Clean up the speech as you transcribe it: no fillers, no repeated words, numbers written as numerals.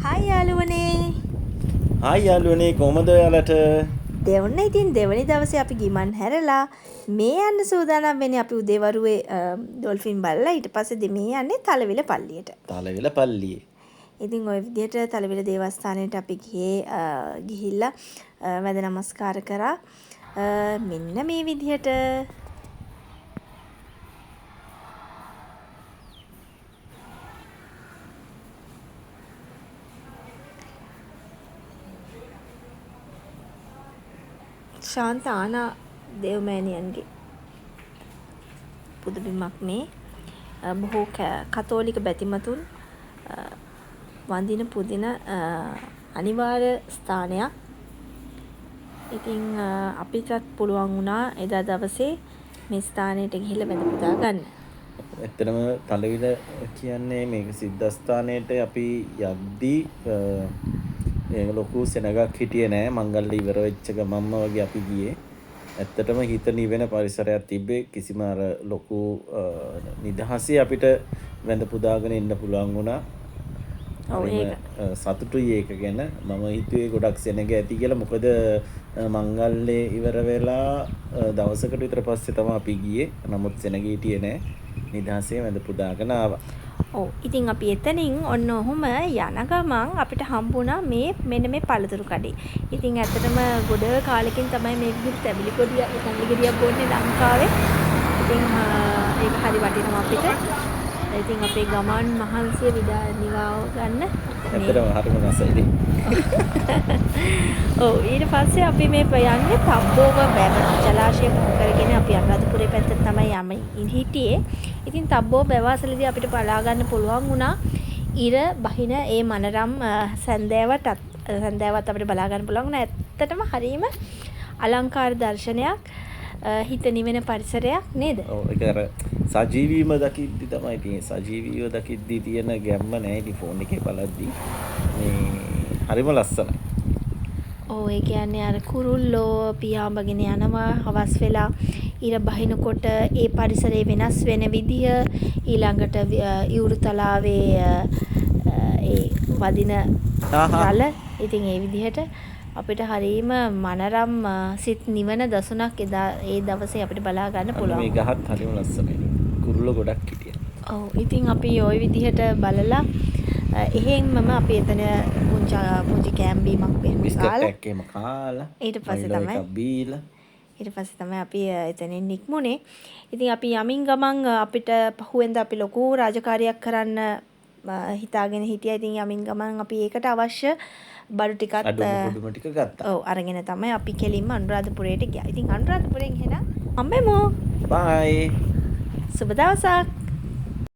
Hi යාළුවනේ. Hi යාළුවනේ, කොහමද ඔයාලට? දෙවන්න ඉතින් දෙවනි දවසේ අපි ගිමන් හැරලා මේ යන්න සූදානම් වෙන්නේ. අපි උදේවරුේ ඩොල්ෆින් බලලා ඊට පස්සේ මේ යන්නේ තලවිල පල්ලියට. තලවිල පල්ලියේ. ඉතින් ඔය විදිහට තලවිල දේවස්ථානයට අපි ගියේ, ගිහිල්ලා වැඳ නමස්කාර කරා. මෙන්න මේ විදිහට. ශාන්ත ආනා දේවමෑණියන්ගේ පුදබිමක් මේ. බොහෝ කතෝලික බැතිමතුන් වඳින පුදින අනිවාර්ය ස්ථානයක්. ඉතින් අපිටත් පුළුවන් වුණා එදා දවසේ මේ ස්ථානයට ගිහිල්ලා වැඳ පුදා ගන්න. ඇත්තටම තලවිල කියන්නේ මේක සිද්ධාස්ථානයට අපි යද්දී ඒක ලොකු සෙනගක් හිටියේ නෑ. මංගල්‍ය ඉවර වෙච්ච ගමන්ම වගේ අපි ගියේ. ඇත්තටම හිත නිවෙන පරිසරයක් තිබ්බේ. කිසිම අර ලොකු නිදහසේ අපිට වැඳ පුදාගෙන ඉන්න පුළුවන් වුණා. ඔව්, ඒක. සතුටුයි ඒක ගැන. මම හිතුවේ ගොඩක් සෙනග ඇති කියලා. මොකද මංගල්‍ය ඉවර වෙලා දවසකට විතර පස්සේ තමයි අපි ගියේ. නමුත් සෙනග හිටියේ නෑ. නිදහසේ වැඳ පුදාගෙන ආවා. ඔව්, ඉතින් අපි එතනින් ඔන්න ඔහොම යන ගමන් අපිට හම්බුණා මෙන්න මේ පළතුරු කඩේ. ඉතින් ඇත්තටම ගොඩ කාලෙකින් තමයි මේ විදිහට තැඹිලි ගෙඩියක් බොන්නේ ලංකාවේ. ඉතින් ඒක හරි වටිනවා අපිට. ඉතින් අපේ ගමන් මහන්සිය විදා නිවාව ගන්න. ඇත්තටම හරිම රසයි. ඔව්, ඊට පස්සේ අපි මේ යන්නේ තබ්බෝව වැව ජලාශය මුහු කරගෙන අපි අනුරාධපුරේ පැත්තට තමයි යමින් හිටියේ. ඉතින් තබ්බෝව වැව අසලදී අපිට බලා ගන්න පුළුවන් වුණා ඉර බහින ඒ මනරම් සැන්දෑවත් අපිට බලා ගන්න පුළුවන් වුණා. ඇත්තටම හරීම අලංකාර දර්ශනයක්, හිත නිවෙන පරිසරයක් නේද? ඔව්, ඒක අර සජීවීව දකිද්දි තමයි ඉතින් සජීවීව දකිද්දි තියෙන ගැම්ම නෑ ඉතින් ෆෝන් එකේ බලද්දි මේ හරිම ලස්සනයි. ඔව්, ඒ කියන්නේ අර කුරුල්ලෝ පියාඹගෙන යනවා හවස් වෙලා ඉර බහිනකොට ඒ පරිසරය වෙනස් වෙන විදිය, ඊළඟට ඉවුරු තලාවේ ඒ වදින රළ, ඉතින් ඒ විදිහට අපිට හරීම මනරම් සිත් නිවන දසුනක් එදා ඒ දවසේ අපිට බලා ගන්න පුළුවන්. මේ ගහත් හරිම ලස්සනයි. කුරුල්ලෝ ගොඩක් හිටියා. ඔව්, ඉතින් අපි ওই විදිහට බලලා එහෙම්මම අපි එතන පුංචි කෑම බීමක් එහෙම බිස්කට් කාලා එකක් එහෙම කාලා ඊට පස්සේ මයිලෝ තමයි එකක් බීලා ඊට පස්සේ තමයි අපි එතනින් නික්මුනේ. ඉතින් අපි යමින් ගමන් අපිට පහුවෙන්ද අපි ලොකු රාජකාරියක් කරන්න හිතාගෙන හිටියා. ඉතින් යමින් ගමන් අපි ඒකට අවශ්‍ය බඩු ටිකත්, අඩුම කුඩුම ටික ගත්තා. ඔව්, අරගෙන තමයි අපි කෙලින්ම අනුරාධපුරයට ගියා. ඉතින් අනුරාධපුරෙන් එහෙනම් හම්බෙමු. බයි. සුබ දවසක්.